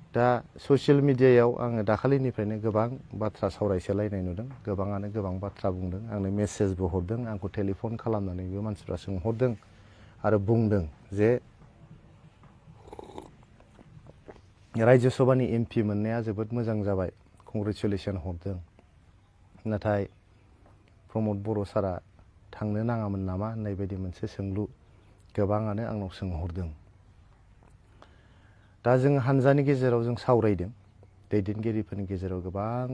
दा ससियेल मिडियायाव आङो दाखालिनिफ्रायनो गोबां बाथ्रा सावरायसोलायनाय नुदों। गोबाङानो गोबां बाथ्रा बुंदों, आंनो मेसेजबो हरदों, आंखौ टेलिफन खालामनानैबो मानसिफ्रा सोंहरदों आरो बुंदों जे रायजो सभानि एमपि मोननाया जोबोद मोजां जाबाय, कंग्रेचुलेसन हरदों। नाथाय प्रमद बर' सारा थांनो नाङामोन नामा होननाय बायदि मोनसे सोंलु गोबाङानो आंनाव सोंहरदों। दा जों हानजानि गेजेराव जों सावरायदों, दैदेनगिरिफोरनि गेजेराव गोबां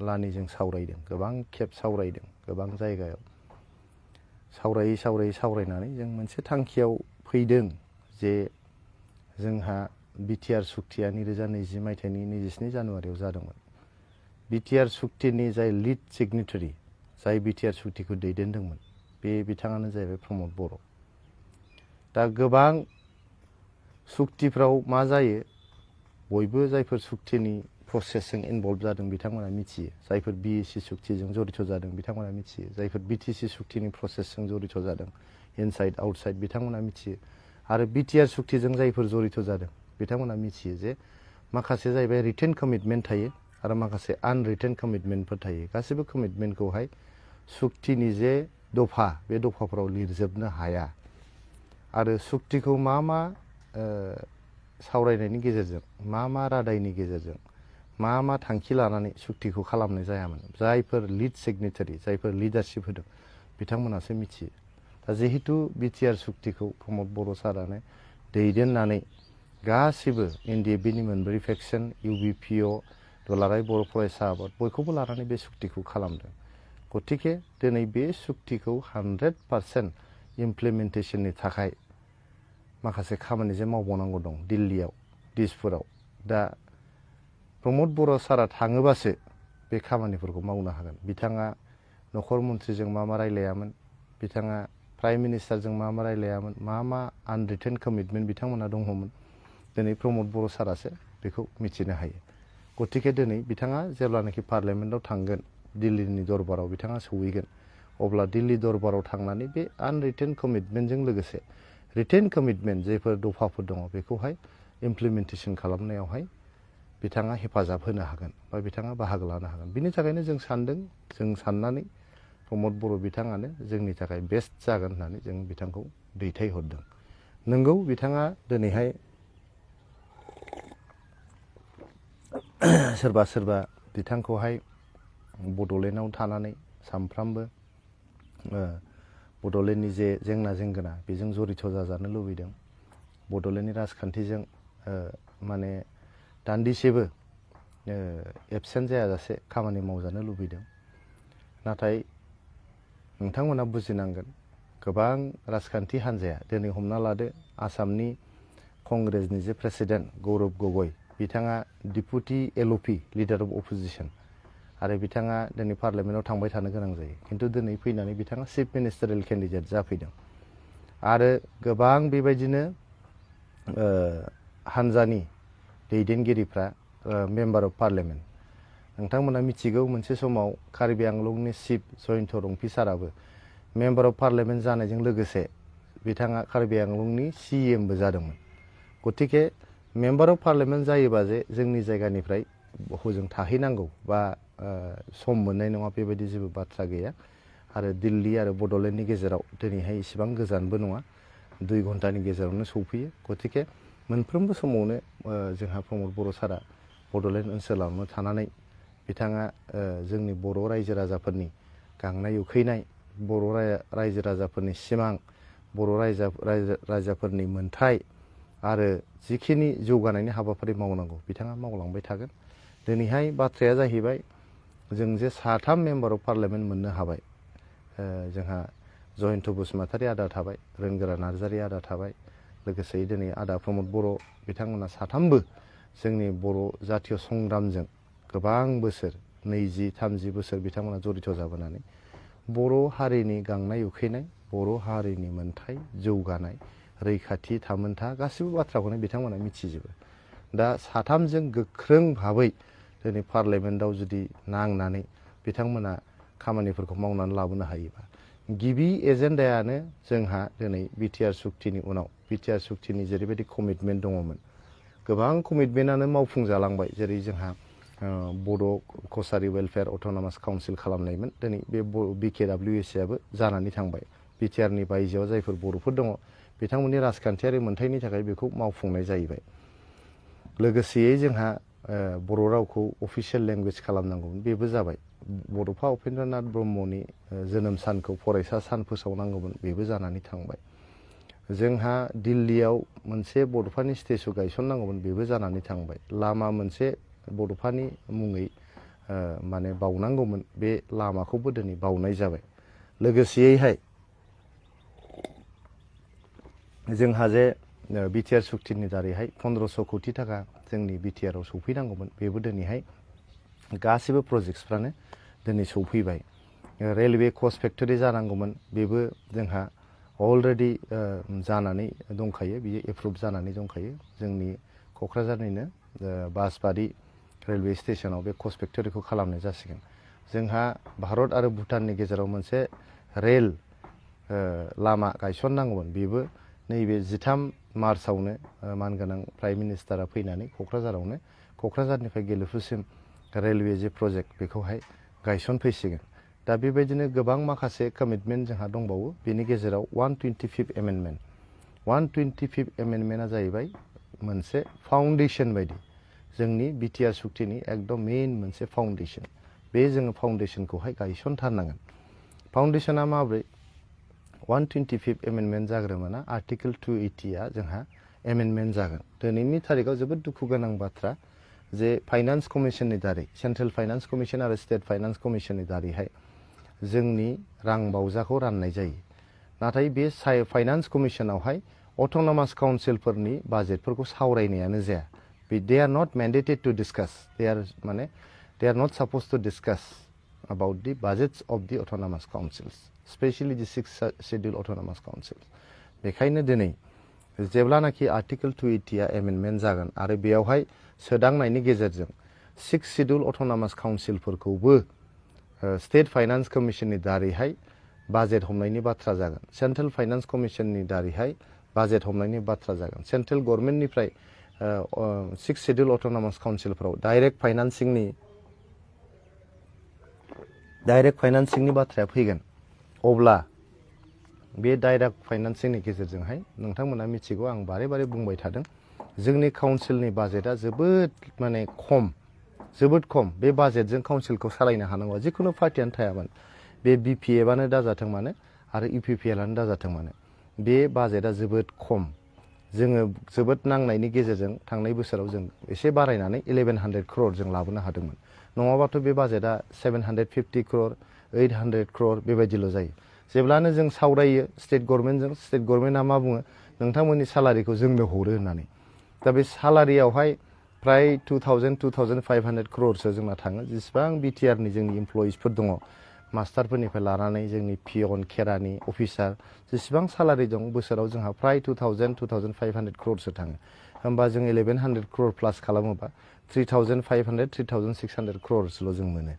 लानिजों सावरायदों, गोबां खेब सावरायदों, गोबां जायगायाव सावरायनानै जों मोनसे थांखियाव फैदों जे जोंहा बिटिआर सुक्तिया 2020 मायथाइनि 27 जानुवारियाव जादोंमोन। बिटिआर सुक्तिनि जाय लिड सिगनेटारि, जाय बिटिआर सुक्तिखौ दैदेनदोंमोन, बे बिथाङानो जाहैबाय प्रमद बर'। दा गोबां सुक्तिफ्राव मा जायो, बयबो जायफोर सुक्तिनि प्रसेसजों इनभल्भ जादों बिथांमोना मिथियो। जायफोर बिएसि सुक्तिजों जड़ित जादों बिथांमोना मिथियो। जायफोर बिटिसि सुक्तिनि प्रसेसजों जड़ित जादों, इनसाइड आउटसाइड, बिथांमोना मिथियो। आरो बिटिआर सुक्तिजों जायफोर जड़ित जादों बिथांमोना मिथियो जे माखासे जाहैबाय रिटेन कमिटमेन्ट थायो आरो माखासे आनरिटेन कमिटमेन्टफोर थायो। गासैबो कमिटमेन्टखौहाय सुक्तिनि जे दफा, बे दफाफोराव लिरजोबनो हाया। आरो सुक्तिखौ मा सावरायनायनि गेजेरजों, मा रादायनि गेजेरजों, मा थांखि लानानै सुक्तिखौ खालामनाय जायामोन, जायफोर लिड सिगनेटारि, जायफोर लिडारशिप होदों बिथांमोनासो मिथियो। दा जिहेतु बिटिआर सुक्तिखौ प्रमद बर' सारानो दैदेननानै गासिबो एनडिएफबिनि मोनब्रै फेक्सन, इउबिपिअ, दुलाराय बर' फरायसा आफाद बयखौबो लानानै बे सुक्तिखौ खालामदों। गतिके दिनै बे सुक्तिखौ 100% इमप्लिमेन्टेसननि थाखाय माखासे खामानि जे मावबावनांगौ दं दिल्लीयाव, दिसपुराव। दा प्रमद बर' सारा थाङोबासो बे खामानिफोरखौ मावनो हागोन। बिथाङा नखर मन्थ्रिजों मा रायलायामोन, बिथाङा प्राइम मिनिस्टारजों मा रायलायामोन, मा आनरिटेन कमिटमेन्ट बिथांमोना दङमोन, दिनै प्रमद बर' सारासो बेखौ मिथिनो हायो। गतिके दिनै बिथाङा जेब्लानाखि पार्लियामेन्टआव थांगोन, दिल्लीनि दरबाराव बिथाङा सौहैगोन, अब्ला दिल्ली दरबाराव थांनानै बे आनरिटेन कमिटमेन्टजों लोगोसे रिटेन कमिटमेन्ट जायफोर दफाफोर दङ बेखौहाय इमप्लिमेन्टेसन खालामनायावहाय बिथाङा हेफाजाब होनो हागोन बा बिथाङा बाहागो लानो हागोन। बिनि थाखायनो जों सानदों, जों साननानै प्रमद बर' बिथाङानो जोंनि थाखाय बेस्ट जागोन होननानै जों बिथांखौ दैथायहरदों। नोंगौ बिथाङा दिनैहाय सोरबा बिथांखौहाय बड'लेण्डआव थानानै सानफ्रामबो बड'लेण्डनि जे जेंना जेंगोना बेजों जड़ित जाजानो लुबैदों। बड'लेण्डनि राजखान्थिजों माने दान्दिसेबो एबसेन्ट जायाजासे खामानि मावजानो लुबैदों। नाथाय नोंथांमोना बुजिनांगोन, गोबां राजखान्थि हान्जाया दिनै हमना लादो आसामनि कंग्रेसनि जे प्रेसिडेन्ट गौरब गगৈ, बिथाङा डिपुटि एलअपि लिडार अफ अपोजिसन, आरो बिथाङा दिनै पार्लियामेन्टआव थांबाय थानो गोनां जायो। खिन्थु दिनै फैनानै बिथाङा चिफ मिनिस्टारियेल केन्डिडेट जाफैदों। आरो गोबां बेबायदिनो हानजानि दैदेनगिरिफ्रा मेम्बार अफ पार्लियामेन्ट, नोंथांमोना मिथिगौ मोनसे समाव कार्बि आंलंनि चिफ जयन्त रंपि साराबो मेम्बार अफ पार्लियामेन्ट जानायजों लोगोसे बिथाङा कार्बि आंलंनि सिएमबो जादोंमोन। गतिके मेम्बार अफ पार्लियामेन्ट जायोबा जे जोंनि जायगानिफ्राय हजों थाहैनांगौ बा सम मोननाय नङा बेबायदि जेबो बाथ्रा गैया। आरो दिल्ली आरो बड'लेण्डनि गेजेराव दिनैहाय इसिबां गोजानबो नङा, 2 घन्टानि गेजेरावनो सौफैयो। गतिके मोनफ्रोमबो समावनो जोंहा प्रमद बर' सारा बड'लेण्ड ओनसोलावनो थानानै बिथाङा जोंनि बर' रायजो राजाफोरनि गांनाय उखैनाय, बर' रायजो राजाफोरनि सिमां, बर' रायजोफोरनि मोनथाय आरो जिखिनि जौगानायनि हाबाफारि मावनांगौ बिथाङा मावलांबाय थागोन। दिनैहाय बाथ्राया जाहैबाय जों जे 3 मेम्बार अफ पार्लियामेन्ट मोननो हाबाय। जोंहा जयन्त बसुमतारी आदा थाबाय, रोंगोरा नार्जारी आदा थाबाय, लोगोसे दिनै आदा प्रमद बर' बिथांमोना 3बो जोंनि बर' जातीय संग्रामजों गोबां बोसोर 20-30 बोसोर बिथांमोना जड़ित जाबोनानै बर' हारिनि गांनाय उखैनाय, बर' हारिनि मोनथाय, जौगानाय, रैखाथि, थामोनथा गासिबो बाथ्राखौनो बिथांमोना मिथिजोबो। दा 3जों गोख्रों भाबै दिनै पार्लियामेन्टआव जुदि नांनानै बिथांमोना खामानिफोरखौ मावनानै लाबोनो हायोबा, गिबि एजेन्डायानो जोंहा दिनै बिटिआर सुक्तिनि उनाव बिटिआर सुक्तिनि जेरैबायदि कमिटमेन्ट दङमोन, गोबां कमिटमेन्टआनो मावफुंजालांबाय जेरै जोंहा बड' कसारि वेलफेयार अट'नमास काउन्सिल खालामनायमोन दिनै बे BKWSAबो जानानै थांबाय बिटिआरनि बायजोआव जायफोर बर'फोर दङ बिथांमोननि राजखान्थियारि मोनथायनि थाखाय बेखौ मावफुंनाय जाहैबाय लोगोसेयै जोंहा बर' रावखौ अफिसियेल लेंगुवेज खालामनांगौमोन बेबो जाबाय बड'फा उपेन्द्रनाथ ब्रह्मनि जोनोम सानखौ फरायसा सान फोसावनांगौमोन बेबो जानानै थांबाय जोंहा दिल्लीयाव मोनसे बड'फानि स्टेचु गायसननांगौमोन बेबो जानानै थांबाय लामा मोनसे बड'फानि मुङै माने बावनांगौमोन बे लामाखौबो दिनै बावनाय जाबाय लोगोसेयैहाय जोंहा जे बिटिआर सुक्तिनि दारैहाय 1500 कोटि थाखा जोंनि बिटिआरआव सौफैनांगौमोन बेबो दिनैहाय गासिबो प्रजेक्टसफ्रानो दिनै सौफैबाय रेलवे कच फेक्टरि जानांगौमोन बेबो जोंहा अलरेडि जानानै दंखायो बियो एप्रुभ जानानै दंखायो जोंनि क'क्राझारनिनो बासबारि रेलवे स्टेशनाव बे कच फेक्टरिखौ खालामनाय जासिगोन जोंहा भारत आरो भुटाननि गेजेराव मोनसे रेल लामा गायसननांगौमोन बेबो नैबे 13 मार्चआवनो मानगोनां प्राइम मिनिस्टारा फैनानै क'क्राझारनिफ्राय गेलेफुसिम रेलवे जे प्रजेक्ट बेखौहाय गायसनफैसिगोन दा बेबायदिनो गोबां माखासे कमिटमेन्ट जोंहा दंबावो बेनि गेजेराव 125 एमेन्डमेन्ट 125 एमेन्डमेन्टआ जाहैबाय मोनसे फाउन्डेसन बायदि जोंनि बिटिआर सुक्तिनि एकदम मेइन मोनसे फाउन्डेसन बे जोङो फाउन्डेसनखौहाय गायसनथारनांगोन फाउन्डेसना माब्रै 125 एमेन्डमेन्ट जाग्रोमोना आर्टिकेल 280आ जोंहा एमेन्डमेन्ट जागोन दिनैनि थारिखआव जोबोद दुखु गोनां बाथ्रा जे फाइनान्स कमिसननि दारै सेन्ट्रेल फाइनान्स कमिसन आरो स्टेट फाइनान्स कमिसननि दारैहाय जोंनि रां बावजाखौ राननाय जायो नाथाय बे फाइनान्स कमिसनावहाय अट'नमास काउन्सिलफोरनि बाजेटफोरखौ सावरायनायानो जाया they are not mandated to discuss they are not supposed to discuss about the budgets of the autonomous councils especially the 6th schedule autonomous councils बेखायनो दिनै जेब्लानाखि आर्टिकेल 280आ एमेन्डमेन्ट जागोन आरो बेयावहाय सोदांनायनि गेजेरजों 6th schedule autonomous councilफोरखौबो state finance कमिसननि दारैहाय बाजेट हमनायनि बाथ्रा जागोन सेन्ट्रेल फाइनान्स कमिसननि दारैहाय बाजेट हमनायनि बाथ्रा जागोन सेन्ट्रेल गभर्नमेन्टनिफ्राय 6th schedule autonomous councilफोराव डाइरेक्ट फाइनान्सिंनि बाथ्राया फैगोन अब्ला बे डाइरेक्ट फाइनान्सिंनि गेजेरजोंहाय नोंथांमोना मिथिगौ आं बारे बारे बुंबाय थादों जोंनि काउन्सिलनि बाजेटआ जोबोद जोबोद खम बे बाजेटजों काउन्सिलखौ सालायनो हानांगौ जिखुनु पार्टियानो थाया मानो बे बिपिएफआनो दाजाथों मानो आरो इउपिपिएलआनो दाजाथों मानो बे बाजेटआ जोबोद खम जोङो जोबोद नांनायनि गेजेरजों थांनाय बोसोराव जों एसे बारायनानै 1100 crore जों लाबोनो हादोंमोन नङाबाथ' बे बाजेटआ 750 crore 800 crore बेबायदिल' जायो जेब्लानो जों सावरायो स्टेट गभर्नमेन्टजों स्टेट गभर्नमेन्टआ मा बुङो नोंथांमोननि सालारिखौ जोंनो हरो होननानै दा बे सालारियावहाय प्राय 2500 crore जोंना थाङो जेसेबां बिटिआरनि जोंनि इमप्लयिसफोर दङ मास्टारफोरनिफ्राय लानानै जोंनि पियन केरानि अफिसार जेसेबां सालारि दं बोसोराव जोंहा प्राय 2500 crore थाङो होमबा जों 1100 crore प्लास खालामोबा 3500 crore जों मोनो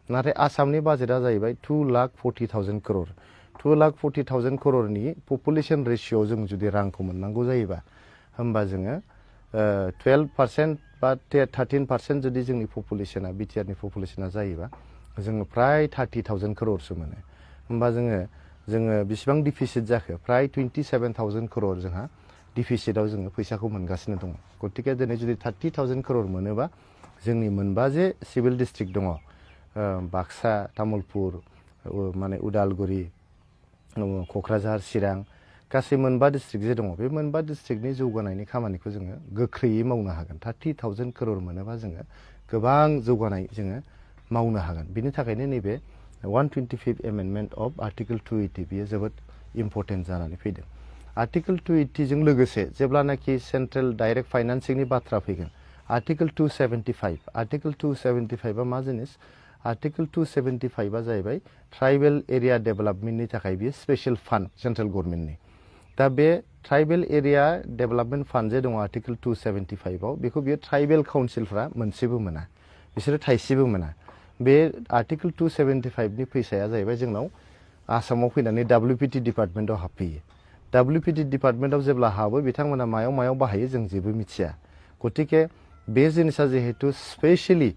नाथाय आसामनि बाजेटआ जाहैबाय 2,40,000 crore 2,40,000 crore पपुलेशन रेशियोआव जों जुदि रांखौ मोननांगौ जायोबा होमबा जोङो 12% बा 13% जुदि जोंनि पपुलेशना बिटिआरनि पपुलेशना जायोबा जोङो प्राय 30,000 crore मोनो होमबा जोङो बेसेबां डिफिसिट जाखो प्राय 27,000 crore जोंहा डिफिसिटआव जोङो फैसाखौ मोनगासिनो दङ गतिके दिनै जुदि 30,000 crore मोनोबा जोंनि मोनबा जे सिभिल डिस्ट्रिक्ट दङ बाक्सा तामुलपुर माने उदालगुरि क'क्राझार चिरां गासै मोनबा डिस्ट्रिक्ट जे दङ बे मोनबा डिस्ट्रिक्टनि जौगानायनि खामानिखौ जोङो गोख्रैयै मावनो हागोन 30,000 crore मोनोबा जोङो गोबां जौगानाय जोङो मावनो हागोन बिनि थाखायनो नैबे 125 एमेन्डमेन्ट अफ आर्टिकेल 280 बियो जोबोद इम्पर्टेन्ट जानानै फैदों आर्टिकेल 280 जों लोगोसे जेब्लानाखि सेन्ट्रेल डाइरेक्ट फाइनान्सिंनि बाथ्रा फैगोन आर्टिकेल 275 मा जिनिस आर्टिकेल 275 जाहैबाय ट्राइबेल एरिया डेभेलपमेन्टनि थाखाय बियो स्पेशल फान्ड सेन्ट्रेल गभर्नमेन्टनि दा बे ट्राइबेल एरिया डेभेलपमेन्ट फान्ड जे दङ आर्टिकेल 275 आव बेखौ बियो ट्राइबेल काउन्सिलफ्रा मोनसेबो मोना बिसोरो थाइसेबो मोना बे आर्टिकेल 275 नि फैसाया जाहैबाय जोंनाव आसामाव फैनानै WPT डिपार्टमेन्टआव हाबफैयो WPT डिपार्टमेन्टआव जेब्ला हाबो बिथांमोना मायाव बाहायो जों जेबो मिथिया गतिके बे जिनिसा जिहेतु स्पेशेलि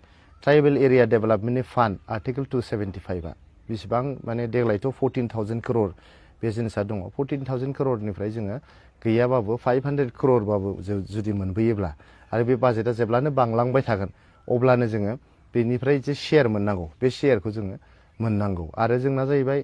ट्राइबेल एरिया डेभेलपमेन्टनि फान्ड आर्टिकेल 275 बेसेबां माने देग्लायथ' 14,000 crore बे जिनिसा दङ 14,000 crore जोङो गैयाबाबो 500 crore बाबो जुदि मोनबोयोब्ला आरो बे बाजेटआ जेब्लानो बांलांबाय थागोन अब्लानो जोङो बेनिफ्राय जे शेयार मोननांगौ बे शेयारखौ जोङो मोननांगौ आरो जोंना जाहैबाय